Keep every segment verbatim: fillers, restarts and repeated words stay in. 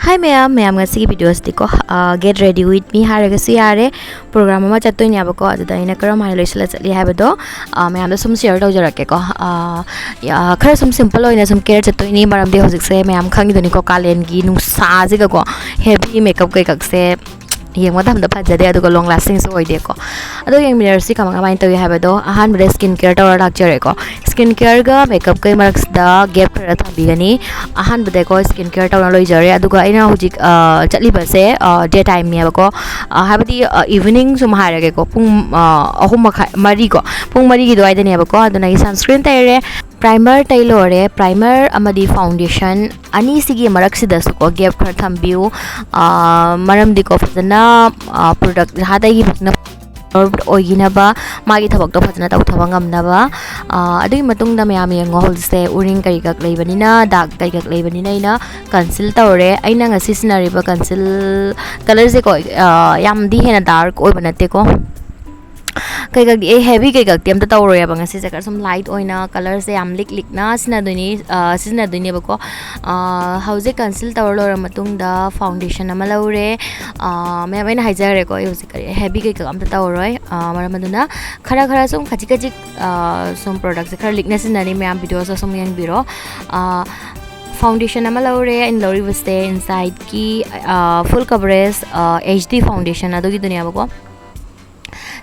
Hi ꯃꯌꯥꯝ, ꯃꯌꯥꯝ ꯉꯁꯤꯒꯤ ꯚꯤꯗꯤꯑꯣꯁꯤꯗꯤꯀꯣ, ꯑ, Get Ready With Me ꯍꯥꯏꯔꯒꯁꯨ ꯌꯥꯔꯦ, ꯄ꯭ꯔꯣꯒ꯭ꯔꯥꯝ ꯑꯃ ꯆꯠꯇꯣꯏꯅꯦꯕꯀꯣ, ꯑꯗꯨꯗ ꯑꯩꯅ ꯀꯔꯝ ꯍꯥꯏꯅ ꯂꯣꯏꯁꯤꯜꯂ ꯆꯠꯂꯤ ꯍꯥꯏꯕꯗꯣ, ꯑ, ꯃꯌꯥꯝꯗ ꯁꯨꯝ ꯁꯤꯌꯔ ꯇꯧꯖꯔꯛꯀꯦꯀꯣ꯫ ꯑ, ꯌꯥ, ꯈꯔ ꯁꯨꯝ ꯁꯤꯝꯄꯜ ꯑꯣꯏꯅ ꯁꯨꯝ ꯀꯦꯌꯔ ꯆꯠꯇꯣꯏꯅꯤ, ꯃꯔꯝꯗꯤ ꯍꯧꯖꯤꯛꯁꯦ ꯃꯌꯥꯝ ꯈꯪꯉꯤꯗꯨꯅꯤꯀꯣ, ꯀꯥꯂꯦꯟꯒꯤ ꯅꯨꯡꯁꯥꯁꯤꯒꯀꯣ, ꯍꯦꯚꯤ ꯃꯦꯀꯞ ꯀꯩꯀꯛꯁꯦ ꯌꯦꯡꯕ ꯃꯇꯝꯗ ꯐꯖꯗꯦ, ꯑꯗꯨꯒ ꯂꯣꯡ ꯂꯥꯁꯇꯤꯡꯁꯨ ꯑꯣꯏꯗꯦꯀꯣ꯫ ꯑꯗꯣ ꯌꯦꯡꯃꯤꯟꯅꯔꯁꯤ ꯀꯃꯥꯏ ꯀꯃꯥꯏꯅ ꯇꯧꯏ ꯍꯥꯏꯕꯗꯣ꯫ ꯑꯍꯥꯟꯕꯗ ꯁ꯭ꯀꯤꯟ ꯀꯦꯌꯔ ꯇꯧꯔ ꯂꯥꯛꯆꯔꯦꯀꯣ꯫ ꯁ꯭ꯀꯤꯟ ꯀꯦꯌꯔꯒ ꯃꯦꯀꯞꯀꯩ ꯃꯔꯛꯁꯤꯗ ꯒꯦꯞ ꯈꯔ ꯊꯝꯕꯤꯒꯅꯤ꯫ ꯑꯍꯥꯟꯕꯗꯀꯣ ꯁ꯭ꯀꯤꯟ ꯀꯦꯌꯔ ꯇꯧꯅ ꯂꯣꯏꯖꯔꯦ, ꯑꯗꯨꯒ ꯑꯩꯅ ꯍꯧꯖꯤꯛ, ꯑ, ꯆꯠꯂꯤꯕꯁꯦ, ꯑ, ꯗꯦ ꯇꯥꯏꯝꯅꯦꯕꯀꯣ꯫ ꯑ, ꯍꯥꯏꯕꯗꯤ, ꯑ, ꯏꯚꯤꯅꯤꯡ ꯁꯨꯝ ꯍꯥꯏꯔꯒꯦꯀꯣ, ꯄꯨꯡ, ꯑ, ꯑꯍꯨꯝ ꯃꯈꯥꯏ, ꯃꯔꯤꯀꯣ, ꯄꯨꯡ ꯃꯔꯤꯒꯤ ꯑꯗꯨꯋꯥꯏꯗꯅꯦꯕꯀꯣ꯫ ꯑꯗꯨꯅ ꯑꯩ ꯁꯟꯁꯀ꯭ꯔꯤꯟ ꯇꯩꯔꯦ, ꯄ꯭ꯔꯥꯏꯃꯔ ꯇꯩ ꯂꯣꯏꯔꯦ꯫ ꯄ꯭ꯔꯥꯏꯃꯔ ꯑꯃꯗꯤ ꯐꯥꯎꯟꯗꯦꯁꯟ ꯑꯅꯤꯁꯤꯒꯤ ꯃꯔꯛꯁꯤꯗꯁꯨꯀꯣ ꯒꯦꯞ ꯈꯔ ꯊꯝꯕꯤꯌꯨ꯫ ꯑ, ꯃꯔꯝꯗꯤꯀꯣ ꯐꯖꯅ, ꯑ, ꯄ꯭ꯔꯗꯛ ꯏꯁꯥꯗꯒꯤ ꯐꯖꯅ ꯑꯣꯏꯈꯤꯅꯕ, ꯃꯥꯒꯤ ꯊꯕꯛꯇꯣ ꯐꯖꯅ ꯇꯧꯊꯕ ꯉꯝꯅꯕ꯫ ꯑ, ꯑꯗꯨꯒꯤ ꯃꯇꯨꯡꯗ ꯃꯌꯥꯝ ꯌꯦꯡꯉꯣ, ꯍꯧꯖꯤꯛꯁꯦ ꯎꯔꯤꯡ ꯀꯔꯤꯈꯛ ꯂꯩꯕꯅꯤꯅ, ꯗꯥꯛ ꯀꯔꯤꯈꯛ ꯂꯩꯕꯅꯤꯅ ꯑꯩꯅ ꯀꯟꯁꯤꯜ ꯇꯧꯔꯦ꯫ ꯑꯩꯅ ꯉꯁꯤ ꯁꯤꯖꯤꯟꯅꯔꯤꯕ ꯀꯟꯁꯤꯜ ꯀꯂꯔꯁꯦꯀꯣ, ꯑ, ꯌꯥꯝꯗꯤ ꯍꯦꯟꯅ ꯗꯥꯔꯛ ꯑꯣꯏꯕ ꯅꯠꯇꯦꯀꯣ꯫ ꯀꯩꯀꯛꯇꯤ ꯑꯩ ꯍꯦꯚꯤ ꯀꯩꯀꯛꯇꯤ ꯑꯝꯇ ꯇꯧꯔꯣꯏꯕ ꯉꯁꯤꯁꯦ, ꯈꯔ ꯁꯨꯝ ꯂꯥꯏꯠ ꯑꯣꯏꯅ, ꯀꯂꯔꯁꯦ ꯌꯥꯝ ꯂꯤꯛ ꯂꯤꯛꯅ ꯁꯤꯖꯤꯟꯅꯗꯣꯏꯅꯤ, ꯑ, ꯁꯤꯖꯤꯟꯅꯗꯣꯏꯅꯦꯕꯀꯣ꯫ ꯑ, ꯍꯧꯖꯤꯛ ꯀꯟꯁꯤꯜ ꯇꯧꯔ ꯂꯣꯏꯔ ꯃꯇꯨꯡꯗ ꯐꯥꯎꯟꯗꯦꯁꯟ ꯑꯃ ꯂꯧꯔꯦ꯫ ꯑ, ꯃꯌꯥꯝ ꯑꯩꯅ ꯍꯥꯏꯖꯈ꯭ꯔꯦꯀꯣ, ꯑꯩ ꯍꯧꯖꯤꯛ ꯀꯔꯤ ꯍꯦꯚꯤ ꯀꯩꯀꯛ ꯑꯝꯇ ꯇꯧꯔꯔꯣꯏ꯫ ꯑ, ꯃꯔꯝ ꯑꯗꯨꯅ ꯈꯔ ꯈꯔ ꯁꯨꯝ ꯈꯖꯤꯛ ꯈꯖꯤꯛ, ꯑ, ꯁꯨꯝ ꯄ꯭ꯔꯣꯗꯛꯁꯦ ꯈꯔ ꯂꯤꯛꯅ ꯁꯤꯖꯤꯟꯅꯅꯤ, ꯃꯌꯥꯝ ꯚꯤꯗꯤꯑꯣꯁꯇ ꯁꯨꯝ ꯌꯦꯡꯕꯤꯔꯣ꯫ ꯑ, ꯐꯥꯎꯟꯗꯦꯁꯟ ꯑꯃ ꯂꯧꯔꯦ꯫ ꯑꯩꯅ ꯂꯧꯔꯤꯕꯁꯦ ꯏꯟꯁꯥꯏꯠꯀꯤ, ꯑ, ꯐꯨꯜ ꯀꯕꯔꯦꯖ, ꯑ, ꯑꯩꯆ ꯗꯤ ꯐꯥꯎꯟꯗꯦꯁꯟ ꯑꯗꯨꯒꯤꯗꯨꯅꯦꯕꯀꯣ꯫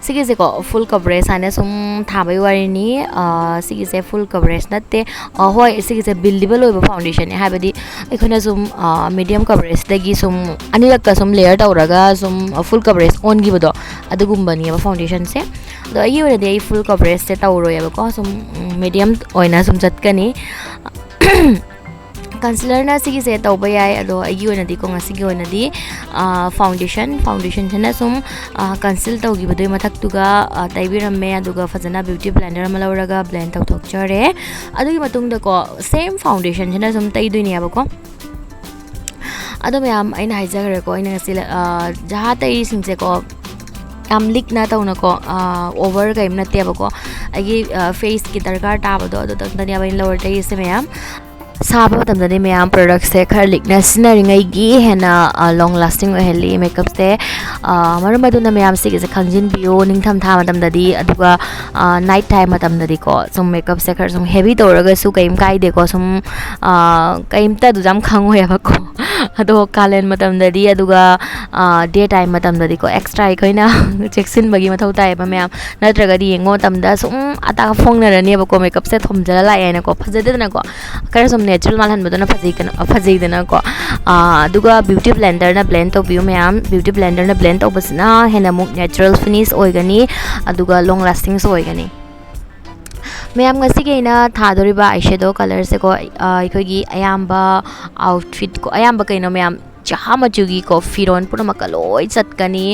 ꯁꯤꯒꯤꯁꯦꯀꯣ ꯐꯨꯜ ꯀꯕꯔꯦꯖ ꯍꯥꯏꯅ ꯁꯨꯝ ꯊꯥꯕꯩ ꯋꯥꯔꯤꯅꯤ꯫ ꯑ, ꯁꯤꯒꯤꯁꯦ ꯐꯨꯜ ꯀꯕꯔꯦꯖ ꯅꯠꯇꯦ꯫ ꯑ, ꯍꯣꯏ, ꯁꯤꯒꯤꯁꯦ ꯕꯤꯜꯗꯤꯕꯜ ꯑꯣꯏꯕ ꯐꯥꯎꯟꯗꯦꯁꯟꯅꯦ, ꯍꯥꯏꯕꯗꯤ ꯑꯩꯈꯣꯏꯅ ꯁꯨꯝ, ꯑ, ꯃꯤꯗꯤꯌꯝ ꯀꯕꯔꯦꯖꯇꯒꯤ ꯁꯨꯝ ꯑꯅꯤꯔꯛꯀ ꯁꯨꯝ ꯂꯦꯌꯔ ꯇꯧꯔꯒ ꯁꯨꯝ ꯐꯨꯜ ꯀꯕꯔꯦꯖ ꯑꯣꯟꯈꯤꯕꯗꯣ, ꯑꯗꯨꯒꯨꯝꯕꯅꯦꯕ ꯐꯥꯎꯟꯗꯦꯁꯟꯁꯦ꯫ ꯑꯗꯣ ꯑꯩꯒꯤ ꯑꯣꯏꯅꯗꯤ ꯑꯩ ꯐꯨꯜ ꯀꯕꯔꯦꯖꯁꯦ ꯇꯧꯔꯣꯏꯕꯀꯣ, ꯁꯨꯝ, ꯎꯝ, ꯃꯤꯗꯤꯌꯝ ꯑꯣꯏꯅ ꯁꯨꯝ ꯆꯠꯀꯅꯤ꯫ ꯀꯟꯁꯤꯂꯔꯅ ꯁꯤꯒꯤꯁꯦ ꯇꯧꯕ ꯌꯥꯏ, ꯑꯗꯣ ꯑꯩꯒꯤ ꯑꯣꯏꯅꯗꯤꯀꯣ, ꯉꯁꯤꯒꯤ ꯑꯣꯏꯅꯗꯤ, ꯑ, ꯐꯥꯎꯟꯗꯦꯁꯟ, ꯐꯥꯎꯟꯗꯦꯁꯟꯁꯤꯅ ꯁꯨꯝ, ꯑ, ꯀꯟꯁꯤꯜ ꯇꯧꯈꯤꯕꯗꯨꯒꯤ ꯃꯊꯛꯇꯨꯒ, ꯑ, ꯇꯩꯕꯤꯔꯝꯃꯦ, ꯑꯗꯨꯒ ꯐꯖꯅ ꯕ꯭ꯌꯨꯇꯤ ꯕ꯭ꯂꯦꯟꯗꯔ ꯑꯃ ꯂꯧꯔꯒ ꯕ꯭ꯂꯦꯟ ꯇꯧꯊꯣꯛꯆꯔꯦ꯫ ꯑꯗꯨꯒꯤ ꯃꯇꯨꯡꯗꯀꯣ, ꯁꯦꯝ ꯐꯥꯎꯟꯗꯦꯁꯟꯁꯤꯅ ꯁꯨꯝ ꯇꯩꯗꯣꯏꯅꯦꯕꯀꯣ꯫ ꯑꯗꯣ ꯃꯌꯥꯝ, ꯑꯩꯅ ꯍꯥꯏꯖꯈ꯭ꯔꯦꯀꯣ, ꯑꯩꯅ ꯉꯁꯤ, ꯑ, ꯖꯍꯥ ꯇꯩꯔꯤꯁꯤꯡꯁꯦꯀꯣ, ꯌꯥꯝ ꯂꯤꯛꯅ ꯇꯧꯅꯀꯣ, ꯑ, ꯑꯣꯚꯔ ꯀꯔꯤꯝ ꯅꯠꯇꯦꯕꯀꯣ꯫ ꯑꯩꯒꯤ, ꯑ, ꯐꯦꯁꯀꯤ ꯗꯔꯀꯥꯔ ꯇꯥꯕꯗꯣ ꯑꯗꯨꯗꯪꯗꯅꯦꯕ ꯑꯩꯅ ꯂꯧꯔ ꯇꯩꯔꯤꯁꯦ ꯃꯌꯥꯝ꯫ ꯁꯥꯕ ꯃꯇꯝꯗꯗꯤ ꯃꯌꯥꯝ ꯄ꯭ꯔꯗꯛꯁꯦ ꯈꯔ ꯂꯤꯛꯅ ꯁꯤꯖꯤꯟꯅꯔꯤꯉꯩꯒꯤ ꯍꯦꯟꯅ ꯂꯣꯡ ꯂꯥꯁꯇꯤꯡ ꯑꯣꯏꯍꯜꯂꯤ ꯃꯦꯀꯞꯁꯦ꯫ ꯃꯔꯝ ꯑꯗꯨꯅ ꯃꯌꯥꯝ ꯁꯤꯒꯤꯁꯦ ꯈꯪꯖꯤꯟꯕꯤꯌꯨ ꯅꯤꯡꯊꯝꯊꯥ ꯃꯇꯝꯗꯗꯤ꯫ ꯑꯗꯨꯒ ꯅꯥꯏꯠ ꯇꯥꯏꯝ ꯃꯇꯝꯗꯗꯤꯀꯣ ꯁꯨꯝ ꯃꯦꯀꯞꯁꯦ ꯈꯔ ꯁꯨꯝ ꯍꯦꯚꯤ ꯇꯧꯔꯒꯁꯨ ꯀꯩꯝ ꯀꯥꯏꯗꯦꯀꯣ, ꯁꯨꯝ ꯀꯩꯝꯇ ꯑꯗꯨ ꯌꯥꯝ ꯈꯪꯉꯣꯏꯕꯀꯣ꯫ ꯑꯗꯣ ꯀꯥꯂꯦꯟ ꯃꯇꯝꯗꯗꯤ, ꯑꯗꯨꯒ ꯗꯦ ꯇꯥꯏꯝ ꯃꯇꯝꯗꯗꯤꯀꯣ ꯑꯦꯛꯁꯇ꯭ꯔꯥ ꯑꯩꯈꯣꯏꯅ ꯆꯦꯛꯁꯤꯟꯕꯒꯤ ꯃꯊꯧ ꯇꯥꯏꯌꯦꯕ ꯃꯌꯥꯝ꯫ ꯅꯠꯇ꯭ꯔꯒꯗꯤ ꯌꯦꯡꯕ ꯃꯇꯝꯗ ꯁꯨꯝ ꯑꯇꯥ ꯐꯣꯡꯅꯔꯅꯦꯕꯀꯣ, ꯃꯦꯀꯞꯁꯦ ꯊꯣꯝꯖꯤꯜꯂ ꯂꯥꯛꯑꯦꯅꯀꯣ, ꯐꯖꯗꯦꯗꯅꯀꯣ꯫ ꯈꯔ ꯁꯨꯝ ꯅꯦꯆꯔꯦꯜ ꯃꯥꯜꯍꯟꯕꯗꯨꯅ ꯐꯖꯩ ꯀꯩꯅꯣ, ꯐꯖꯩꯗꯅꯀꯣ꯫ ꯑꯗꯨꯒ ꯕ꯭ꯌꯨꯇꯤ ꯕ꯭ꯂꯦꯟꯗꯔꯅ ꯕ꯭ꯂꯦꯟ ꯇꯧꯕꯤꯌꯨ ꯃꯌꯥꯝ꯫ ꯕ꯭ꯌꯨꯇꯤ ꯕ꯭ꯂꯦꯟꯗꯔꯅ ꯕ꯭ꯂꯦꯟ ꯇꯧꯕꯁꯤꯅ ꯍꯦꯟꯅ ꯑꯃꯨꯛ ꯅꯦꯆꯔꯦꯜ ꯐꯤꯅꯤꯁ ꯑꯣꯏꯒꯅꯤ, ꯑꯗꯨꯒ ꯂꯣꯡ ꯂꯥꯁꯇꯤꯡꯁꯨ ꯑꯣꯏꯒꯅꯤ꯫ ꯃꯌꯥꯝ, ꯉꯁꯤꯒꯤ ꯑꯩꯅ ꯊꯥꯗꯣꯔꯤꯕ ꯑꯥꯏ ꯁꯦꯗꯣ ꯀꯂꯔꯁꯦꯀꯣ, ꯑꯩꯈꯣꯏꯒꯤ ꯑꯌꯥꯝꯕ ꯑꯥꯎꯠꯐꯤꯠꯀꯣ, ꯑꯌꯥꯝꯕ ꯀꯩꯅꯣ ꯃꯌꯥꯝ, ꯆꯍꯥ ꯃꯆꯨꯒꯤꯀꯣ ꯐꯤꯔꯣꯟ ꯄꯨꯝꯅꯃꯛꯀ ꯂꯣꯏ ꯆꯠꯀꯅꯤ꯫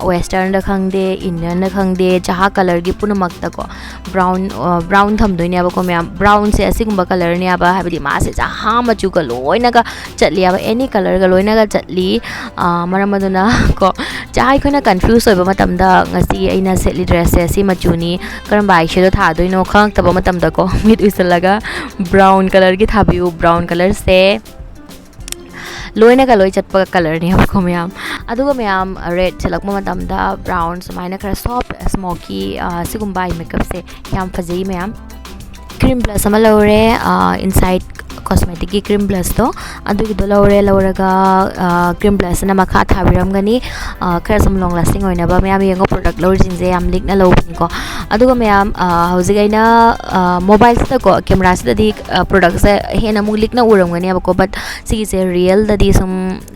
ꯋꯦꯁꯇꯔꯟꯗ ꯈꯪꯗꯦ, ꯏꯟꯗꯤꯌꯟꯗ ꯈꯪꯗꯦ, ꯆꯍꯥ ꯀꯂꯔꯒꯤ ꯄꯨꯝꯅꯃꯛꯇꯀꯣ꯫ ꯕ꯭ꯔꯥꯎꯟ, ꯕ꯭ꯔꯥꯎꯟ ꯊꯝꯗꯣꯏꯅꯦꯕꯀꯣ ꯃꯌꯥꯝ꯫ ꯕ꯭ꯔꯥꯎꯟꯁꯦ ꯑꯁꯤꯒꯨꯝꯕ ꯀꯂꯔꯅꯦꯕ, ꯍꯥꯏꯕꯗꯤ ꯃꯥꯁꯦ ꯆꯍꯥ ꯃꯆꯨꯒ ꯂꯣꯏꯅꯒ ꯆꯠꯂꯤꯑꯕ, ꯑꯦꯅꯤ ꯀꯂꯔꯒ ꯂꯣꯏꯅꯒ ꯆꯠꯂꯤ꯫ ꯃꯔꯝ ꯑꯗꯨꯅ ꯀꯣ, ꯆꯍꯥ ꯑꯩꯈꯣꯏꯅ ꯀꯟꯐ꯭ꯌꯨꯁ ꯑꯣꯏꯕ ꯃꯇꯝꯗ ꯉꯁꯤ ꯑꯩꯅ ꯁꯦꯠꯂꯤ ꯗ꯭ꯔꯦꯁꯁꯦ ꯁꯤ ꯃꯆꯨꯅꯤ, ꯀꯔꯝꯕ ꯑꯥꯏ ꯁꯦꯗꯣ ꯊꯥꯗꯣꯏꯅꯣ ꯈꯪꯉꯛꯇꯕ ꯃꯇꯝꯗꯀꯣ, ꯃꯤꯠ ꯎꯏꯁꯜꯂꯒ ꯕ꯭ꯔꯥꯎꯟ ꯀꯂꯔꯒꯤ ꯊꯥꯕꯤꯌꯨ꯫ ꯕ꯭ꯔꯥꯎꯟ ꯀꯂꯔꯁꯦ ꯂꯣꯏꯅꯒ ꯂꯣꯏ ꯆꯠꯄ ꯀꯂꯔꯅꯦꯕꯀꯣ ꯃꯌꯥꯝ꯫ ꯑꯗꯨꯒ ꯃꯌꯥꯝ, ꯔꯦꯗ ꯁꯦꯠꯂꯛꯄ ꯃꯇꯝꯗ ꯕ꯭ꯔꯥꯎꯟ ꯁꯨꯃꯥꯏꯅ ꯈꯔ ꯁꯣꯐ ꯁ꯭ꯃꯣꯀꯤ, ꯁꯤꯒꯨꯝꯕ ꯑꯥꯏ ꯃꯦꯀꯞꯁꯦ ꯌꯥꯝ ꯐꯖꯩ ꯃꯌꯥꯝ꯫ ꯀ꯭ꯔꯤꯝ ꯕ꯭ꯂꯁ ꯑꯃ ꯂꯧꯔꯦ, ꯏꯟꯁꯥꯏꯠ ꯀꯣꯁꯃꯦꯇꯤꯛꯀꯤ ꯀ꯭ꯔꯤꯝ ꯕ꯭ꯂꯁꯇꯣ, ꯑꯗꯨꯒꯤꯗꯣ ꯂꯧꯔꯦ꯫ ꯂꯧꯔꯒ ꯀ꯭ꯔꯤꯝ ꯕ꯭ꯂꯁꯁꯤꯅ ꯃꯈꯥ ꯊꯥꯕꯤꯔꯝꯒꯅꯤ꯫ ꯈꯔ ꯁꯨꯝ ꯂꯣꯡ ꯂꯥꯁꯇꯤꯡ ꯑꯣꯏꯅꯕ꯫ ꯃꯌꯥꯝ ꯌꯦꯡꯉꯣ, ꯄ꯭ꯔꯣꯗꯛ ꯂꯧꯔꯤꯁꯤꯡꯁꯦ ꯌꯥꯝ ꯂꯤꯛꯅ ꯂꯧꯕꯅꯤꯀꯣ꯫ ꯑꯗꯨꯒ ꯃꯌꯥꯝ, ꯍꯧꯖꯤꯛ ꯑꯩꯅ ꯃꯣꯕꯥꯏꯜꯁꯤꯗꯀꯣ, ꯀꯦꯃꯦꯔꯥꯁꯤꯗꯗꯤ ꯄ꯭ꯔꯣꯗꯛꯁꯦ ꯍꯦꯟꯅ ꯑꯃꯨꯛ ꯂꯤꯛꯅ ꯎꯔꯝꯒꯅꯦꯕꯀꯣ, ꯕꯠ ꯁꯤꯒꯤꯁꯦ ꯔꯤꯌꯦꯜꯗꯗꯤ ꯁꯨꯝ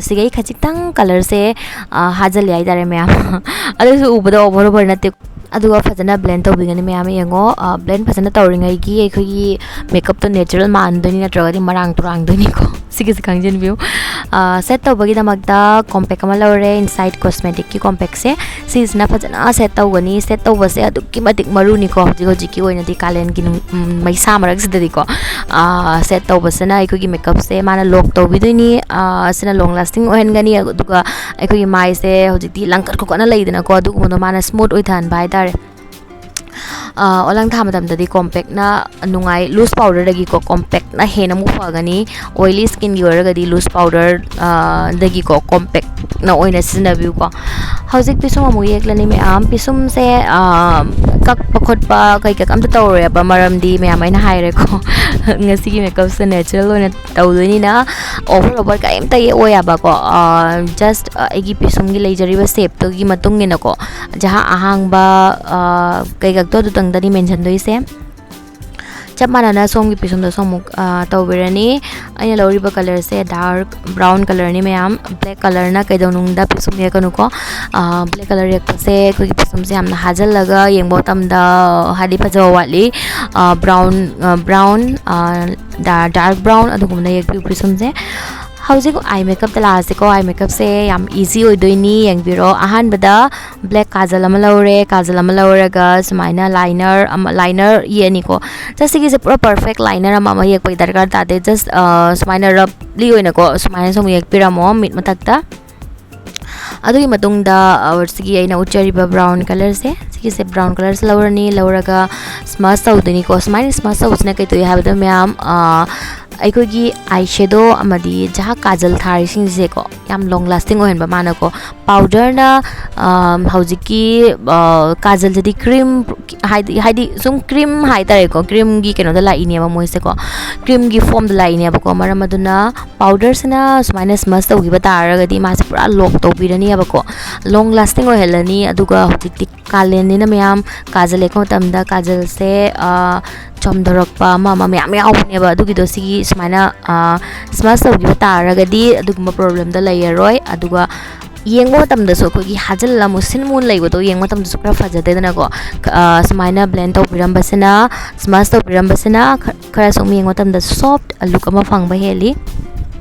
ꯁꯤꯒꯩ ꯈꯖꯤꯛꯇꯪ ꯀꯂꯔꯁꯦ ꯍꯥꯖꯜꯂꯦ ꯍꯥꯏꯇꯥꯔꯦ ꯃꯌꯥꯝ꯫ ꯑꯗꯨꯁꯨ ꯎꯕꯗ ꯑꯣꯚꯔ ꯑꯣꯚꯔ ꯅꯠꯇꯦ꯫ ꯑꯗꯨꯒ ꯐꯖꯅ ꯕ꯭ꯂꯦꯟ ꯇꯧꯕꯤꯒꯅꯤ ꯃꯌꯥꯝ꯫ ꯌꯦꯡꯉꯣ, ꯕ꯭ꯂꯦꯟ ꯐꯖꯅ ꯇꯧꯔꯤꯉꯩꯒꯤ ꯑꯩꯈꯣꯏꯒꯤ ꯃꯦꯀꯞꯇꯣ ꯅꯦꯆꯔꯦꯜ ꯃꯥꯟꯗꯣꯏꯅꯤ, ꯅꯠꯇ꯭ꯔꯒꯗꯤ ꯃꯔꯥꯡ ꯇꯨꯔꯥꯡꯗꯣꯏꯅꯤꯀꯣ꯫ ꯁꯤꯒꯤꯁꯦ ꯈꯪꯖꯤꯟꯕꯤꯌꯨ꯫ ꯁꯦꯠ ꯇꯧꯕꯒꯤꯗꯃꯛꯇ ꯀꯣꯝꯄꯦꯛ ꯑꯃ ꯂꯧꯔꯦ, ꯏꯟꯁꯥꯏꯠ ꯀꯣꯁꯃꯦꯇꯤꯛꯀꯤ ꯀꯣꯝꯄꯦꯛꯁꯦ꯫ ꯁꯤꯁꯤꯅ ꯐꯖꯅ ꯁꯦꯠ ꯇꯧꯒꯅꯤ꯫ ꯁꯦꯠ ꯇꯧꯕꯁꯦ ꯑꯗꯨꯛꯀꯤ ꯃꯇꯤꯛ ꯃꯔꯨꯅꯤꯀꯣ ꯍꯧꯖꯤꯛ ꯍꯧꯖꯤꯛꯀꯤ ꯑꯣꯏꯅꯗꯤ, ꯀꯥꯂꯦꯟꯒꯤ ꯅꯨꯡ-, ꯎꯝ, ꯃꯩꯁꯥ ꯃꯔꯛꯁꯤꯗꯗꯤꯀꯣ꯫ ꯁꯦꯠ ꯇꯧꯕꯁꯤꯅ ꯑꯩꯈꯣꯏꯒꯤ ꯃꯦꯀꯞꯁꯦ ꯃꯥꯅ ꯂꯣꯛ ꯇꯧꯕꯤꯗꯣꯏꯅꯤ꯫ ꯁꯤꯅ ꯂꯣꯡ ꯂꯥꯁꯇꯤꯡ ꯑꯣꯏꯍꯟꯒꯅꯤ꯫ ꯑꯗꯨꯒ ꯑꯩꯈꯣꯏꯒꯤ ꯃꯥꯏꯁꯦ ꯍꯧꯖꯤꯛꯇꯤ ꯂꯪꯈꯠ ꯈꯣꯀꯠꯅ ꯂꯩꯗꯅꯀꯣ, ꯑꯗꯨꯒꯨꯝꯕꯗꯣ ꯃꯥꯅ ꯁ꯭ꯃꯨꯠ ꯑꯣꯏꯊꯍꯟꯕ ꯍꯥꯏꯇꯥꯔꯦ꯫ ꯑꯣꯂꯥꯡ ꯊꯥ ꯃꯇꯝꯗꯗꯤ ꯀꯣꯝꯄꯦꯛꯅ ꯅꯨꯡꯉꯥꯏ, ꯂꯨꯁ ꯄꯥꯎꯗꯔꯗꯒꯤꯀꯣ ꯀꯣꯝꯄꯦꯛꯅ ꯍꯦꯟꯅ ꯑꯃꯨꯛ ꯐꯒꯅꯤ꯫ ꯑꯣꯏꯂꯤ ꯁ꯭ꯀꯤꯟꯒꯤ ꯑꯣꯏꯔꯒꯗꯤ ꯂꯨꯁ ꯄꯥꯎꯗꯔꯗꯒꯤꯀꯣ ꯀꯣꯝꯄꯦꯛꯅ ꯑꯣꯏꯅ ꯁꯤꯖꯤꯟꯅꯕꯤꯌꯨꯀꯣ꯫ ꯍꯧꯖꯤꯛ ꯄꯤꯁꯨꯝ ꯑꯃꯨꯛ ꯌꯦꯛꯂꯅꯤ ꯃꯌꯥꯝ꯫ ꯄꯤꯁꯨꯝꯁꯦ ꯀꯛꯄ ꯈꯣꯠꯄ ꯀꯩꯀꯩ ꯑꯝꯇ ꯇꯧꯔꯣꯏꯕ, ꯃꯔꯝꯗꯤ ꯃꯌꯥꯝ ꯑꯩꯅ ꯍꯥꯏꯔꯦꯀꯣ꯫ ꯉꯁꯤꯒꯤ ꯃꯦꯀꯞꯁꯦ ꯅꯦꯆꯔꯦꯜ ꯑꯣꯏꯅ ꯇꯧꯗꯣꯏꯅꯤꯅ ꯑꯣꯚꯔ ꯑꯣꯚꯔ ꯀꯔꯤꯝꯇ ꯌꯦꯛꯑꯣꯏ ꯌꯥꯕꯀꯣ꯫ ꯖꯁ ꯑꯩꯒꯤ ꯄꯤꯁꯨꯝꯒꯤ ꯂꯩꯖꯔꯤꯕ ꯁꯦꯞꯇꯨꯒꯤ ꯃꯇꯨꯡ ꯏꯟꯅꯀꯣ, ꯖꯍꯥ ꯑꯍꯥꯡꯕ ꯀꯩꯀꯛꯇꯣ ꯑꯗꯨꯇꯪꯗꯅꯤ ꯃꯦꯟꯁꯤꯟꯗꯣꯏꯁꯦ꯫ ꯆꯞ ꯃꯥꯟꯅꯅ ꯁꯣꯝꯒꯤ ꯄꯤꯁꯨꯝꯗꯁꯨ ꯑꯃꯨꯛ ꯇꯧꯕꯤꯔꯅꯤ꯫ ꯑꯩꯅ ꯂꯧꯔꯤꯕ ꯀꯂꯔꯁꯦ ꯗꯥꯔꯛ ꯕ꯭ꯔꯥꯎꯟ ꯀꯂꯔꯅꯤ ꯃꯌꯥꯝ꯫ ꯕ꯭ꯂꯦꯛ ꯀꯂꯔꯅ ꯀꯩꯗꯧꯅꯨꯡꯗ ꯄꯤꯁꯨꯝ ꯌꯦꯛꯀꯅꯨꯀꯣ꯫ ꯕ꯭ꯂꯦꯛ ꯀꯂꯔ ꯌꯦꯛꯄꯁꯦ ꯑꯩꯈꯣꯏꯒꯤ ꯄꯤꯁꯨꯝꯁꯦ ꯌꯥꯝꯅ ꯍꯥꯖꯜꯂꯒ ꯌꯦꯡꯕ ꯃꯇꯝꯗ ꯍꯥꯏꯗꯤ ꯐꯖꯕ ꯋꯥꯠꯂꯤ꯫ ꯕ꯭ꯔꯥꯎꯟ ꯕ꯭ꯔꯥꯎꯟ ꯗꯥꯔꯛ ꯕ꯭ꯔꯥꯎꯟ ꯑꯗꯨꯒꯨꯝꯕꯅ ꯌꯦꯛꯄꯤꯌꯨ ꯄꯤꯁꯨꯝꯁꯦ꯫ ꯍꯧꯖꯤꯛ ꯑꯥꯏ ꯃꯦꯀꯞꯇ ꯂꯥꯛꯑꯁꯤꯀꯣ꯫ ꯑꯥꯏ ꯃꯦꯀꯞꯁꯦ ꯌꯥꯝ ꯏꯖꯤ ꯑꯣꯏꯗꯣꯏꯅꯤ, ꯌꯦꯡꯕꯤꯔꯣ꯫ ꯑꯍꯥꯟꯕꯗ ꯕ꯭ꯂꯦꯛ ꯀꯥꯖꯜ ꯑꯃ ꯂꯧꯔꯦ꯫ ꯀꯥꯖꯜ ꯑꯃ ꯂꯧꯔꯒ ꯁꯨꯃꯥꯏꯅ ꯂꯥꯏꯅꯔ ꯑꯃ, ꯂꯥꯏꯅꯔ ꯌꯦꯛꯑꯅꯤꯀꯣ꯫ ꯖꯁ ꯁꯤꯒꯤꯁꯦ ꯄꯨꯔꯥ ꯄꯔꯐꯦꯛ ꯂꯥꯏꯅꯔ ꯑꯃ ꯑꯃ ꯌꯦꯛꯄꯒꯤ ꯗꯔꯀꯥꯔ ꯇꯥꯗꯦ꯫ ꯖꯁ ꯁꯨꯃꯥꯏꯅ ꯔꯞꯂꯤ ꯑꯣꯏꯅꯀꯣ ꯁꯨꯃꯥꯏꯅ ꯁꯨꯝ ꯌꯦꯛꯄꯤꯔꯝꯃꯣ ꯃꯤꯠ ꯃꯊꯛꯇ꯫ ꯑꯗꯨꯒꯤ ꯃꯇꯨꯡꯗ ꯁꯤꯒꯤ ꯑꯩꯅ ꯎꯠꯆꯔꯤꯕ ꯕ꯭ꯔꯥꯎꯟ ꯀꯂꯔꯁꯦ, ꯁꯤꯒꯤꯁꯦ ꯕ꯭ꯔꯥꯎꯟ ꯀꯂꯔꯁꯦ ꯂꯧꯔꯅꯤ꯫ ꯂꯧꯔꯒ ꯁ꯭ꯃꯁ ꯇꯧꯗꯣꯏꯅꯤꯀꯣ꯫ ꯁꯨꯃꯥꯏꯅ ꯁ꯭ꯃꯁ ꯇꯧꯕꯁꯤꯅ ꯀꯩ ꯇꯧꯏ ꯍꯥꯏꯕꯗ ꯃꯌꯥꯝ, ꯑꯩꯈꯣꯏꯒꯤ ꯑꯥꯏ ꯁꯦꯗꯣ ꯑꯃꯗꯤ ꯖꯍꯥ ꯀꯥꯖꯜ ꯊꯥꯔꯤꯁꯤꯡꯁꯦꯀꯣ ꯌꯥꯝ ꯂꯣꯡ ꯂꯥꯁꯇꯤꯡ ꯑꯣꯏꯍꯟꯕ ꯃꯥꯅꯀꯣ꯫ ꯄꯥꯎꯗꯔꯅ ꯍꯧꯖꯤꯛꯀꯤ ꯀꯥꯖꯜꯁꯤꯗꯤ ꯀ꯭ꯔꯤꯝ ꯍꯥꯏꯗꯤ ꯍꯥꯏꯗꯤ ꯁꯨꯝ ꯀ꯭ꯔꯤꯝ ꯍꯥꯏꯇꯥꯔꯦꯀꯣ, ꯀ꯭ꯔꯤꯝꯒꯤ ꯀꯩꯅꯣꯗ ꯂꯥꯛꯏꯅꯦꯕ ꯃꯣꯏꯁꯦꯀꯣ, ꯀ꯭ꯔꯤꯝꯒꯤ ꯐꯣꯝꯗ ꯂꯥꯛꯏꯅꯦꯕꯀꯣ꯫ ꯃꯔꯝ ꯑꯗꯨꯅ ꯄꯥꯎꯗꯔꯁꯤꯅ ꯁꯨꯃꯥꯏꯅ ꯁ꯭ꯃꯁ ꯇꯧꯈꯤꯕ ꯇꯥꯔꯒꯗꯤ ꯃꯥꯁꯦ ꯄꯨꯔꯥ ꯂꯣꯛ ꯇꯧꯕꯤꯔꯅꯤꯕꯀꯣ, ꯂꯣꯡ ꯂꯥꯁꯇꯤꯡ ꯑꯣꯏꯍꯜꯂꯅꯤ꯫ ꯑꯗꯨꯒ ꯍꯧꯖꯤꯛꯇꯤ ꯀꯥꯂꯦꯟꯅꯤꯅ ꯃꯌꯥꯝ ꯀꯥꯖꯜ ꯌꯦꯛꯄ ꯃꯇꯝꯗ ꯀꯥꯖꯜꯁꯦ ꯆꯣꯝꯊꯣꯔꯛꯄ ꯑꯃ ꯑꯃ ꯃꯌꯥꯝ ꯌꯥꯎꯕꯅꯦꯕ꯫ ꯑꯗꯨꯒꯤꯗꯣ ꯁꯤꯒꯤ ꯁꯨꯃꯥꯏꯅ ꯁ꯭ꯃꯁ ꯇꯧꯈꯤꯕ ꯇꯥꯔꯒꯗꯤ ꯑꯗꯨꯒꯨꯝꯕ ꯄ꯭ꯔꯣꯕ꯭ꯂꯦꯝꯗꯣ ꯂꯩꯔꯔꯣꯏ꯫ ꯑꯗꯨꯒ ꯌꯦꯡꯕ ꯃꯇꯝꯗꯁꯨ ꯑꯩꯈꯣꯏꯒꯤ ꯍꯥꯖꯜꯂ ꯃꯨꯁꯤꯟ ꯃꯨꯟ ꯂꯩꯕꯗꯣ ꯌꯦꯡꯕ ꯃꯇꯝꯗꯁꯨ ꯈꯔ ꯐꯖꯗꯦꯗꯅꯀꯣ꯫ ꯁꯨꯃꯥꯏꯅ ꯕ꯭ꯂꯦꯟ ꯇꯧꯕꯤꯔꯝꯕꯁꯤꯅ, ꯁ꯭ꯃꯁ ꯇꯧꯕꯤꯔꯝꯕꯁꯤꯅ ꯈꯔ ꯁꯨꯝ ꯌꯦꯡꯕ ꯃꯇꯝꯗ ꯁꯣꯐ ꯂꯨꯛ ꯑꯃ ꯐꯪꯕ ꯍꯦꯜꯂꯤ꯫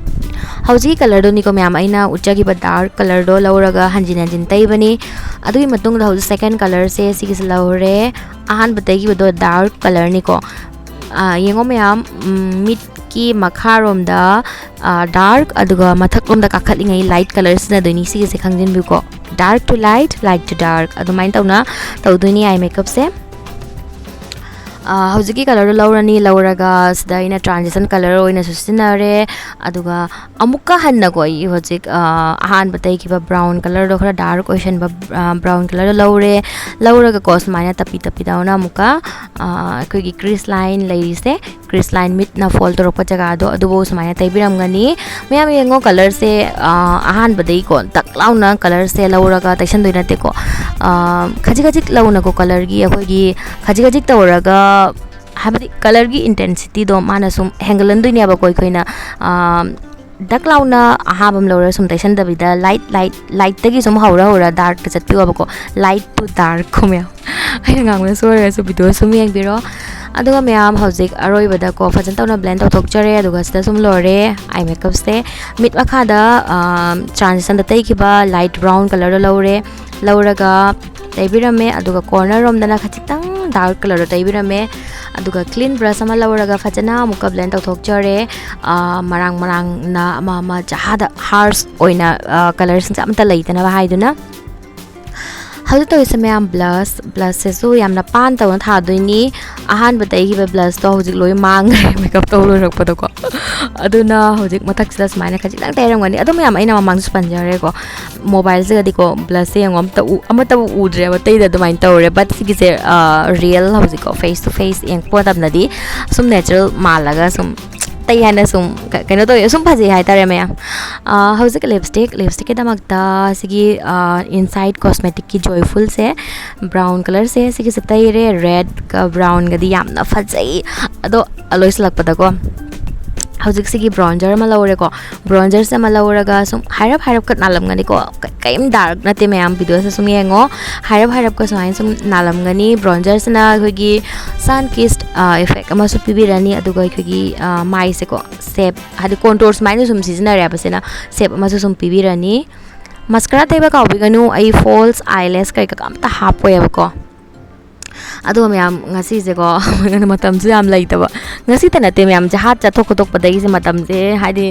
ꯍꯧꯖꯤꯛꯀꯤ ꯀꯂꯔꯗꯨꯅꯤꯀꯣ ꯃꯌꯥꯝ, ꯑꯩꯅ ꯎꯠꯆꯈꯤꯕ ꯗꯥꯔꯛ ꯀꯂꯔꯗꯣ ꯂꯧꯔꯒ ꯍꯟꯖꯤꯟ ꯍꯟꯖꯤꯟ ꯇꯩꯕꯅꯤ꯫ ꯑꯗꯨꯒꯤ ꯃꯇꯨꯡꯗ ꯍꯧꯖꯤꯛ ꯁꯦꯀꯦꯟ ꯀꯂꯔꯁꯦ ꯁꯤꯒꯤꯁꯦ ꯂꯧꯔꯦ꯫ ꯑꯍꯥꯟꯕ ꯇꯩꯈꯤꯕꯗꯣ ꯗꯥꯔꯛ ꯀꯂꯔꯅꯤꯀꯣ꯫ ꯌꯦꯡꯉꯣ ꯃꯌꯥꯝ, ꯃꯤꯠꯀꯤ ꯃꯈꯥꯔꯣꯝꯗ ꯗꯥꯔꯛ, ꯑꯗꯨꯒ ꯃꯊꯛꯂꯣꯝꯗ ꯀꯥꯈꯠꯂꯤꯉꯩ ꯂꯥꯏꯠ ꯀꯂꯔ ꯁꯤꯖꯤꯟꯅꯗꯣꯏꯅꯤ꯫ ꯁꯤꯒꯤꯁꯦ ꯈꯪꯖꯤꯟꯕꯤꯌꯨꯀꯣ, dark to light, light to dark, ꯑꯗꯨꯃꯥꯏꯅ ꯇꯧꯅ ꯇꯧꯗꯣꯏꯅꯤ ꯑꯥꯏ ꯃꯦꯀꯞꯁꯦ꯫ ꯍꯧꯖꯤꯛꯀꯤ ꯀꯂꯔꯗꯣ ꯂꯧꯔꯅꯤ꯫ ꯂꯧꯔꯒ ꯁꯤꯗ ꯑꯩꯅ ꯇ꯭ꯔꯥꯟꯖꯤꯁꯟ ꯀꯂꯔ ꯑꯣꯏꯅꯁꯨ ꯁꯤꯖꯤꯟꯅꯔꯦ꯫ ꯑꯗꯨꯒ ꯑꯃꯨꯛꯀ ꯍꯟꯅꯀꯣ, ꯑꯩ ꯍꯧꯖꯤꯛ ꯑꯍꯥꯟꯕ ꯇꯩꯈꯤꯕ ꯕ꯭ꯔꯥꯎꯟ ꯀꯂꯔꯗꯣ, ꯈꯔ ꯗꯥꯔꯛ ꯑꯣꯏꯁꯟꯕ ꯕ꯭ꯔꯥꯎꯟ ꯀꯂꯔꯗꯣ ꯂꯧꯔꯦ꯫ ꯂꯧꯔꯒꯀꯣ, ꯁꯨꯃꯥꯏꯅ ꯇꯞꯄꯤ ꯇꯞꯄꯤ ꯇꯧꯅ ꯑꯃꯨꯛꯀ ꯑꯩꯈꯣꯏꯒꯤ ꯀ꯭ꯔꯤꯁ ꯂꯥꯏꯟ ꯂꯩꯔꯤꯁꯦ, ꯀ꯭ꯔꯤꯁ ꯂꯥꯏꯟ, ꯃꯤꯠꯅ ꯐꯣꯜ ꯇꯧꯔꯛꯄ ꯖꯒꯥꯗꯣ, ꯑꯗꯨꯕꯨ ꯁꯨꯃꯥꯏꯅ ꯇꯩꯕꯤꯔꯝꯒꯅꯤ꯫ ꯃꯌꯥꯝ ꯌꯦꯡꯉꯣ, ꯀꯂꯔꯁꯦ ꯑꯍꯥꯟꯕꯗꯒꯤꯀꯣ ꯇꯛ ꯂꯥꯎꯅ ꯀꯂꯔꯁꯦ ꯂꯧꯔꯒ ꯇꯩꯁꯟꯗꯣꯏ ꯅꯠꯇꯦꯀꯣ꯫ ꯈꯖꯤꯛ ꯈꯖꯤꯛ ꯂꯧꯅꯀꯣ, ꯀꯂꯔꯒꯤ ꯑꯩꯈꯣꯏꯒꯤ ꯈꯖꯤꯛ ꯈꯖꯤꯛ ꯇꯧꯔꯒ, ꯍꯥꯏꯕꯗꯤ ꯀꯂꯔꯒꯤ ꯏꯟꯇꯦꯟꯁꯤꯇꯤꯗꯣ ꯃꯥꯅ ꯁꯨꯝ ꯍꯦꯟꯒꯠꯍꯟꯗꯣꯏꯅꯦꯕꯀꯣ꯫ ꯑꯩꯈꯣꯏꯅ ꯗꯛ ꯂꯥꯎꯅ ꯑꯍꯥꯕ ꯑꯃ ꯂꯧꯔꯒ ꯁꯨꯝ ꯇꯩꯁꯟꯗꯕꯤꯗ, ꯂꯥꯏꯠ ꯂꯥꯏꯠ ꯂꯥꯏꯠꯇꯒꯤ ꯁꯨꯝ ꯍꯧꯔ ꯍꯧꯔ ꯗꯥꯔꯛꯇ ꯆꯠꯄꯤꯌꯣꯕꯀꯣ꯫ Light to dark ꯀꯣ ꯃꯌꯥꯝ꯫ ꯑꯩꯅ ꯉꯥꯡꯕꯗ ꯁꯣꯏꯔꯒꯁꯨ ꯚꯤꯗꯤꯑꯣ ꯁꯨꯝ ꯌꯦꯡꯕꯤꯔꯣ꯫ ꯑꯗꯨꯒ ꯃꯌꯥꯝ, ꯍꯧꯖꯤꯛ ꯑꯔꯣꯏꯕꯗꯀꯣ ꯐꯖꯅ ꯇꯧꯅ ꯕ꯭ꯂꯦꯟ ꯇꯧꯊꯣꯛꯆꯔꯦ꯫ ꯑꯗꯨꯒ ꯁꯤꯗ ꯁꯨꯝ ꯂꯣꯏꯔꯦ ꯑꯥꯏ ꯃꯦꯀꯞꯁꯦ꯫ ꯃꯤꯠ ꯃꯈꯥꯗ ꯇ꯭ꯔꯥꯟꯖꯤꯁꯟꯗ ꯇꯩꯈꯤꯕ ꯂꯥꯏꯠ ꯕ꯭ꯔꯥꯎꯟ ꯀꯂꯔꯗꯣ ꯂꯧꯔꯦ꯫ ꯂꯧꯔꯒ ꯇꯩꯕꯤꯔꯝꯃꯦ꯫ ꯑꯗꯨꯒ ꯀꯣꯔꯅꯔ ꯔꯣꯝꯗꯅ ꯈꯖꯤꯛꯇꯪ ꯗꯥꯔꯛ ꯀꯂꯔꯗꯣ ꯇꯩꯕꯤꯔꯝꯃꯦ꯫ ꯑꯗꯨꯒ ꯀ꯭ꯂꯤꯟ ꯕ꯭ꯔꯁ ꯑꯃ ꯂꯧꯔꯒ ꯐꯖꯅ ꯑꯃꯨꯛꯀ ꯕ꯭ꯂꯦꯟ ꯇꯧꯊꯣꯛꯆꯔꯦ꯫ ꯃꯔꯥꯡ ꯃꯔꯥꯡꯅ ꯑꯃ ꯑꯃ ꯖꯍꯥꯗ ꯍꯥꯔꯁ ꯑꯣꯏꯅ ꯀꯂꯔꯁꯤꯡꯁꯦ ꯑꯝꯇ ꯂꯩꯇꯅꯕ ꯍꯥꯏꯗꯨꯅ꯫ ꯍꯧꯖꯤꯛ ꯇꯧꯔꯤꯁꯦ ꯃꯌꯥꯝ, ꯕ꯭ꯂꯁ ꯕ꯭ꯂꯁꯁꯤꯁꯨ ꯌꯥꯝꯅ ꯄꯥꯟ ꯇꯧꯅ ꯊꯥꯗꯣꯏꯅꯤ꯫ ꯑꯍꯥꯟꯕ ꯇꯩꯈꯤꯕ ꯕ꯭ꯂꯁꯇꯣ ꯍꯧꯖꯤꯛ ꯂꯣꯏ ꯃꯥꯡꯈ꯭ꯔꯦ ꯃꯦꯀꯞ ꯇꯧ ꯂꯣꯏꯔꯛꯄꯗꯀꯣ꯫ ꯑꯗꯨꯅ ꯍꯧꯖꯤꯛ ꯃꯊꯛꯁꯤꯗ ꯁꯨꯃꯥꯏꯅ ꯈꯖꯤꯛꯇꯪ ꯇꯩꯔꯝꯒꯅꯤ꯫ ꯑꯗꯨ ꯃꯌꯥꯝ, ꯑꯩꯅ ꯃꯃꯥꯡꯗꯁꯨ ꯄꯟꯖꯈ꯭ꯔꯦꯀꯣ, ꯃꯣꯕꯥꯏꯜꯁꯤꯒꯗꯤꯀꯣ ꯕ꯭ꯂꯁꯁꯦ ꯌꯦꯡꯉꯣ, ꯑꯃꯠꯇ ꯎ ꯑꯃꯠꯇꯕꯨ ꯎꯗ꯭ꯔꯦꯕ ꯇꯩꯗ ꯑꯗꯨꯃꯥꯏꯅ ꯇꯧꯔꯦ꯫ ꯕꯠ ꯁꯤꯒꯤꯁꯦ ꯔꯤꯌꯦꯜ, ꯍꯧꯖꯤꯛꯀꯣ ꯐꯦꯁ ꯇꯨ ꯐꯦꯁ ꯌꯦꯡꯉꯛꯄ ꯃꯇꯝꯗꯗꯤ ꯁꯨꯝ ꯅꯦꯆꯔꯦꯜ ꯃꯥꯜꯂꯒ ꯁꯨꯝ ꯇꯩ ꯍꯥꯏꯅ ꯁꯨꯝ ꯀꯩꯅꯣ ꯇꯧꯋꯦ, ꯁꯨꯝ ꯐꯖꯩ ꯍꯥꯏꯇꯥꯔꯦ ꯃꯌꯥꯝ꯫ ꯍꯧꯖꯤꯛ ꯂꯤꯞꯁꯇꯤꯛ ꯂꯤꯞꯁꯇꯤꯛꯀꯤꯗꯃꯛꯇ ꯁꯤꯒꯤ ꯏꯟꯁꯥꯏꯠ ꯀꯣꯁꯃꯦꯇꯤꯛꯀꯤ ꯖꯣꯏꯐꯨꯜꯁꯦ, ꯕ꯭ꯔꯥꯎꯟ ꯀꯂꯔꯁꯦ ꯁꯤꯒꯤꯁꯦ ꯇꯩꯔꯦ꯫ ꯔꯦꯗꯀ ꯕ꯭ꯔꯥꯎꯟꯒꯗꯤ ꯌꯥꯝꯅ ꯐꯖꯩ꯫ ꯑꯗꯣ ꯂꯣꯏꯁꯤꯜꯂꯛꯄꯗꯀꯣ ꯍꯧꯖꯤꯛ ꯁꯤꯒꯤ ꯕ꯭ꯔꯣꯟꯖꯔ ꯑꯃ ꯂꯧꯔꯦꯀꯣ꯫ ꯕ꯭ꯔꯣꯟꯖꯔꯁꯦ ꯑꯃ ꯂꯧꯔꯒ ꯁꯨꯝ ꯍꯥꯏꯔꯞ ꯍꯥꯏꯔꯞꯀ ꯅꯥꯜꯂꯝꯒꯅꯤꯀꯣ꯫ ꯀ- ꯀꯔꯤꯝ ꯗꯥꯔꯛ ꯅꯠꯇꯦ ꯃꯌꯥꯝ, ꯚꯤꯗꯤꯑꯣꯁꯦ ꯁꯨꯝ ꯌꯦꯡꯉꯣ꯫ ꯍꯥꯏꯔꯞ ꯍꯥꯏꯔꯞꯀ ꯁꯨꯃꯥꯏꯅ ꯁꯨꯝ ꯅꯥꯜꯂꯝꯒꯅꯤ꯫ ꯕ꯭ꯔꯣꯟꯖꯔꯁꯤꯅ ꯑꯩꯈꯣꯏꯒꯤ ꯁꯟ ꯀꯤꯁ ꯏꯐꯦꯛ ꯑꯃꯁꯨ ꯄꯤꯕꯤꯔꯅꯤ꯫ ꯑꯗꯨꯒ ꯑꯩꯈꯣꯏꯒꯤ ꯃꯥꯏꯁꯦꯀꯣ, ꯁꯦꯞ, ꯍꯥꯏꯗꯤ ꯀꯣꯟꯇꯣꯔ ꯁꯨꯃꯥꯏꯅ ꯁꯨꯝ ꯁꯤꯖꯤꯟꯅꯔꯦꯕ ꯁꯤꯅ, ꯁꯦꯞ ꯑꯃꯁꯨ ꯁꯨꯝ ꯄꯤꯕꯤꯔꯅꯤ꯫ ꯃꯁꯀꯔꯥ ꯇꯩꯕ ꯀꯥꯎꯕꯤꯒꯅꯨ꯫ ꯑꯩ ꯐꯣꯜꯁ ꯑꯥꯏꯂꯦꯁ ꯀꯩꯀꯥ ꯑꯝꯇ ꯍꯥꯞꯄꯣꯏꯕꯀꯣ꯫ ꯑꯗꯣ ꯃꯌꯥꯝ, ꯉꯁꯤꯁꯦꯀꯣ ꯃꯇꯝꯁꯨ ꯌꯥꯝ ꯂꯩꯇꯕ꯫ ꯉꯁꯤꯇ ꯅꯠꯇꯦ ꯃꯌꯥꯝꯁꯦ, ꯍꯥꯠ ꯆꯠꯊꯣꯛ ꯈꯣꯠꯇꯣꯛꯄꯗꯒꯤꯁꯦ ꯃꯇꯝꯁꯦ, ꯍꯥꯏꯗꯤ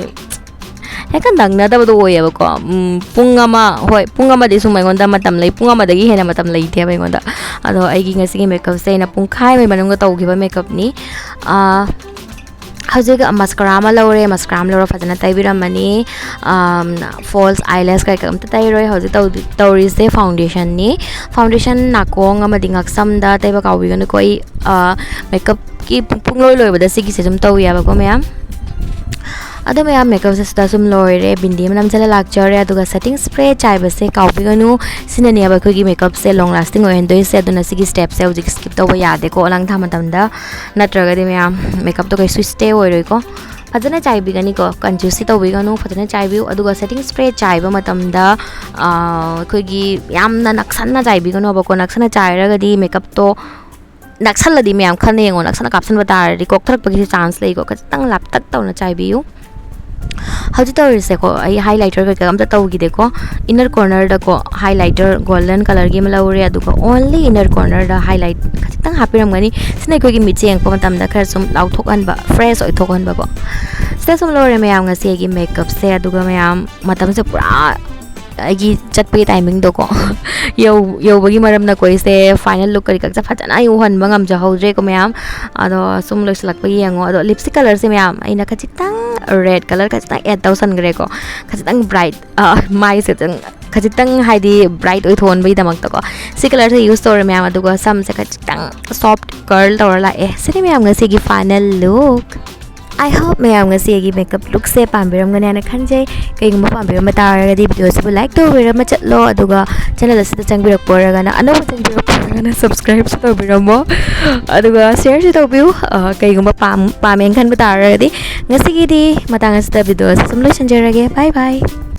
ꯍꯦꯛꯇ ꯅꯪꯅꯗꯕꯗꯣ ꯑꯣꯏꯌꯦꯕꯀꯣ꯫ ꯎꯝ, ꯄꯨꯡ ꯑꯃ, ꯍꯣꯏ, ꯄꯨꯡ ꯑꯃꯗꯤ ꯁꯨꯝ ꯑꯩꯉꯣꯟꯗ ꯃꯇꯝ ꯂꯩ, ꯄꯨꯡ ꯑꯃꯗꯒꯤ ꯍꯦꯟꯅ ꯃꯇꯝ ꯂꯩꯇꯦꯕ ꯑꯩꯉꯣꯟꯗ꯫ ꯑꯗꯣ ꯑꯩꯒꯤ ꯉꯁꯤꯒꯤ ꯃꯦꯀꯞꯁꯦ ꯑꯩꯅ ꯄꯨꯡꯈꯥꯏ ꯑꯃꯒꯤ ꯃꯅꯨꯡꯗ ꯇꯧꯈꯤꯕ ꯃꯦꯀꯞꯅꯤ꯫ ꯑꯥ, ꯍꯧꯖꯤꯛ ꯃꯁꯀꯔꯥ ꯑꯃ ꯂꯧꯔꯦ, ꯃꯁꯀꯔꯥ ꯑꯃ ꯂꯧꯔ ꯐꯖꯅ ꯇꯩꯕꯤꯔꯝꯃꯅꯤ꯫ ꯐꯣꯜꯁ ꯑꯥꯏꯂꯦꯁ ꯀꯩꯀꯥ ꯑꯝꯇ ꯇꯩꯔꯣꯏ꯫ ꯍꯧꯖꯤꯛ ꯇꯧꯗꯤ-, ꯇꯧꯔꯤꯁꯦ ꯐꯥꯎꯟꯗꯦꯁꯟꯅꯤ꯫ ꯐꯥꯎꯟꯗꯦꯁꯟ ꯅꯥꯀꯣꯡ ꯑꯃꯗꯤ ꯉꯛꯁꯝꯗ ꯇꯩꯕ ꯀꯥꯎꯕꯤꯒꯅꯨꯀꯣ꯫ ꯑꯩ, ꯑ, ꯃꯦꯀꯞꯀꯤ ꯄꯨꯡ-, ꯄꯨꯡꯂꯣꯏ ꯂꯣꯏꯕꯗ ꯁꯤꯒꯤꯁꯦ ꯑꯗꯨꯝ ꯇꯧꯋꯦꯕꯀꯣ, ꯃꯌꯥꯝ꯫ ꯑꯗꯣ, ꯃꯌꯥꯝ, ꯃꯦꯀꯞꯁꯦ ꯁꯤꯗ ꯁꯨꯝ ꯂꯣꯏꯔꯦ꯫ ꯕꯤꯟꯗꯤ ꯑꯃ ꯅꯝꯁꯤꯜꯂ ꯂꯥꯛꯆꯔꯦ꯫ ꯑꯗꯨꯒ ꯁꯦꯇꯤꯡ ꯁ꯭ꯄ꯭ꯔꯦ ꯆꯥꯏꯕꯁꯦ ꯀꯥꯎꯕꯤꯒꯅꯨ꯫ ꯁꯤꯅꯅꯦꯕ ꯑꯩꯈꯣꯏꯒꯤ ꯃꯦꯀꯞꯁꯦ ꯂꯣꯡ ꯂꯥꯁꯇꯤꯡ ꯑꯣꯏꯍꯟꯗꯣꯏꯁꯦ꯫ ꯑꯗꯨꯅ ꯁꯤꯒꯤ ꯁ꯭ꯇꯦꯞꯁꯦ ꯍꯧꯖꯤꯛ ꯁ꯭ꯀꯤꯞ ꯇꯧꯕ ꯌꯥꯗꯦꯀꯣ, ꯑꯣꯂꯥꯡ ꯊꯥ ꯃꯇꯝꯗ꯫ ꯅꯠꯇ꯭ꯔꯒꯗꯤ, ꯃꯌꯥꯝ, ꯃꯦꯀꯞꯇꯣ ꯀꯩꯁꯨ ꯁ꯭ꯇꯦ ꯑꯣꯏꯔꯣꯏꯀꯣ꯫ ꯐꯖꯅ ꯆꯥꯏꯕꯤꯒꯅꯤꯀꯣ, ꯀꯟꯖꯨꯁꯤ ꯇꯧꯕꯤꯒꯅꯨ, ꯐꯖꯅ ꯆꯥꯏꯕꯤꯌꯨ꯫ ꯑꯗꯨꯒ ꯁꯦꯇꯤꯡ ꯁ꯭ꯄ꯭ꯔꯦ ꯆꯥꯏꯕ ꯃꯇꯝꯗ, ꯑ, ꯑꯩꯈꯣꯏꯒꯤ ꯌꯥꯝꯅ ꯅꯛꯁꯟꯅ ꯆꯥꯏꯕꯤꯒꯅꯣꯕꯀꯣ꯫ ꯅꯛꯁꯟꯅ ꯆꯥꯏꯔꯒꯗꯤ ꯃꯦꯀꯞꯇꯣ ꯅꯛꯁꯜꯂꯗꯤ, ꯃꯌꯥꯝ, ꯈꯟꯅ ꯌꯦꯡꯉꯣ, ꯅꯛꯁꯟꯅ ꯀꯥꯞꯁꯟꯕ ꯇꯥꯔꯗꯤ ꯀꯣꯛꯊꯔꯛꯄꯒꯤꯁꯨ ꯆꯥꯟꯁ ꯂꯩꯀꯣ꯫ ꯈꯖꯤꯛꯇꯪ ꯂꯥꯞꯇꯛ ꯇꯧꯅ ꯆꯥꯏꯕꯤꯌꯨ꯫ ꯍꯧꯖꯤꯛ ꯇꯧꯔꯤꯁꯦꯀꯣ, ꯑꯩ ꯍꯥꯏꯂꯥꯏꯇꯔ ꯀꯩꯀꯥ ꯑꯝꯇ ꯇꯧꯈꯤꯗꯦꯀꯣ꯫ ꯏꯟꯅꯔ ꯀꯣꯔꯅꯔꯗꯀꯣ, ꯍꯥꯏꯂꯥꯏꯇꯔ ꯒꯣꯜꯗꯟ ꯀꯂꯔꯒꯤ ꯑꯃ ꯂꯧꯔꯦ, ꯑꯗꯨꯒ ꯑꯣꯟꯂꯤ ꯏꯟꯅꯔ ꯀꯣꯔꯅꯔꯗ ꯍꯥꯏꯂꯥꯏꯠ ꯈꯖꯤꯛꯇꯪ ꯍꯥꯞꯄꯤꯔꯝꯒꯅꯤ꯫ ꯁꯤꯅ ꯑꯩꯈꯣꯏꯒꯤ ꯃꯤꯠꯁꯦ ꯌꯦꯡꯉꯛꯄ ꯃꯇꯝꯗ ꯈꯔ ꯁꯨꯝ ꯂꯥꯎꯊꯣꯛꯍꯟꯕ, ꯐ꯭ꯔꯦꯁ ꯑꯣꯏꯊꯣꯛꯍꯟꯕꯀꯣ꯫ ꯁꯤꯗ ꯁꯨꯝ ꯂꯣꯏꯔꯦ, ꯃꯌꯥꯝ, ꯉꯁꯤ ꯑꯩꯒꯤ ꯃꯦꯀꯞꯁꯦ꯫ ꯑꯗꯨꯒ, ꯃꯌꯥꯝ, ꯃꯇꯝꯁꯦ ꯄꯨꯔꯥ ꯑꯩꯒꯤ ꯆꯠꯄꯒꯤ ꯇꯥꯏꯃꯤꯡꯗꯣꯀꯣ ꯌꯧ-, ꯌꯧꯕꯒꯤ ꯃꯔꯝꯅꯀꯣ, ꯑꯩꯁꯦ ꯐꯥꯏꯅꯦꯜ ꯂꯨꯛ ꯀꯔꯤ ꯀꯔꯥꯁꯦ ꯐꯖꯅ ꯑꯩ ꯎꯍꯟꯕ ꯉꯝꯖꯍꯧꯗ꯭ꯔꯦꯀꯣ, ꯃꯌꯥꯝ꯫ ꯑꯗꯣ ꯁꯨꯝ ꯂꯣꯏꯁꯤꯜꯂꯛꯄ ꯌꯦꯡꯉꯣ꯫ ꯑꯗꯣ ꯂꯤꯞꯁꯇꯤꯛ ꯀꯂꯔꯁꯦ, ꯃꯌꯥꯝ, ꯑꯩꯅ ꯈꯖꯤꯛꯇꯪ ꯔꯦꯗ ꯀꯂꯔ ꯈꯖꯤꯛꯇꯪ ꯑꯦꯗ ꯇꯧꯁꯟꯈ꯭ꯔꯦꯀꯣ꯫ ꯈꯖꯤꯛꯇꯪ ꯕ꯭ꯔꯥꯏꯠ, ꯑ, ꯃꯥꯏꯁꯦ ꯈꯤꯇꯪ, ꯈꯖꯤꯛꯇꯪ, ꯍꯥꯏꯗꯤ, ꯕ꯭ꯔꯥꯏꯠ ꯑꯣꯏꯊꯣꯛꯍꯟꯕꯒꯤꯗꯃꯛꯇꯀꯣ ꯁꯤ ꯀꯂꯔꯁꯦ ꯌꯨꯁ ꯇꯧꯔꯦ, ꯃꯌꯥꯝ꯫ ꯑꯗꯨꯒ ꯁꯝꯁꯦ ꯈꯖꯤꯛꯇꯪ ꯁꯣꯐ ꯀꯔꯜ ꯇꯧꯔ ꯂꯥꯛꯑꯦ꯫ ꯁꯤꯅꯤ, ꯃꯌꯥꯝ, ꯉꯁꯤꯒꯤ ꯐꯥꯏꯅꯦꯜ ꯂꯨꯛ꯫ I hope ꯃꯌꯥꯝ ꯉꯁꯤ ꯑꯩꯒꯤ ꯃꯦꯀꯞ ꯂꯨꯛꯁꯦ ꯄꯥꯝꯕꯤꯔꯝꯒꯅꯤ ꯍꯥꯏꯅ ꯈꯟꯖꯩ꯫ ꯀꯩꯒꯨꯝꯕ ꯄꯥꯝꯕꯤꯔꯝꯕ ꯇꯥꯔꯒꯗꯤ ꯚꯤꯗꯤꯑꯣꯁꯤꯕꯨ ꯂꯥꯏꯛ ꯇꯧꯕꯤꯔꯝꯃ ꯆꯠꯂꯣ, ꯑꯗꯨꯒ ꯆꯦꯅꯦꯜ ꯑꯁꯤꯗ ꯆꯪꯕꯤꯔꯛꯄ ꯑꯣꯏꯔꯒꯅ, ꯑꯅꯧꯕ ꯆꯪꯕꯤꯔꯛꯄ ꯑꯣꯏꯔꯒꯅ ꯁꯕꯁꯀ꯭ꯔꯥꯏꯕꯁꯨ ꯇꯧꯕꯤꯔꯝꯃꯣ, ꯑꯗꯨꯒ ꯁꯤꯌꯔꯁꯨ ꯇꯧꯕꯤꯌꯨ, ꯑ, ꯀꯩꯒꯨꯝꯕ ꯄꯥꯝ-, ꯄꯥꯝꯃꯦꯅ ꯈꯟꯕ ꯇꯥꯔꯒꯗꯤ꯫ ꯉꯁꯤꯒꯤꯗꯤ ꯃꯇꯥꯡ ꯑꯁꯤꯗ ꯚꯤꯗꯤꯑꯣ ꯑꯁꯤ ꯁꯨꯝ ꯂꯣꯏꯁꯤꯟꯖꯔꯒꯦ꯫ Bye bye꯫